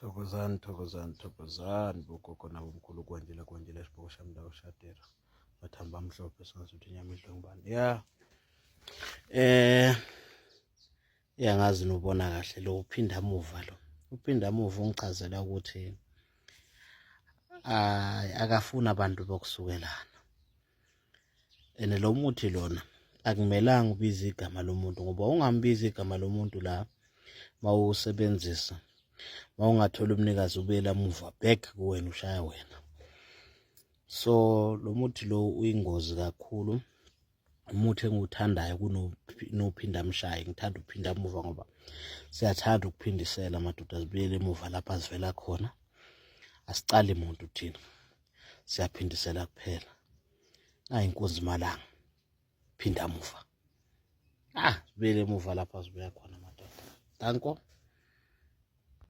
Thokozani, thokozani, thokozani bogogo nabomkhulu kwandile kwandile siboko shamndawo shadera mathamba amhlophe singazuthi inyama idliwe ngubani ya eh iyangazi nobona kahle lo uphinda muva lo uphinda muva ungichazela ukuthi ay akafuni abantu bokusukelana and lo muthi lona akumelanga ubize igama lomuntu ngoba ungambizi igama lomuntu la mawusebenzisa mawungathola umnikazi ubuyela muva back kuwena ushaya wena. So lo muthi lo uyingozi kakhulu, umuthi engiwuthandayo kunophinda mshaye. Ngithanda ukuphinda muva ngoba siyathanda ukuphindisela amadoda, zibuyele emuva lapha sivela khona. Asicali muntu thina, siyaphindisela kuphela. Nayi inkunzi malanga, phinda muva, ah, zibuyele emuva lapha zibuya khona madoda. Danko.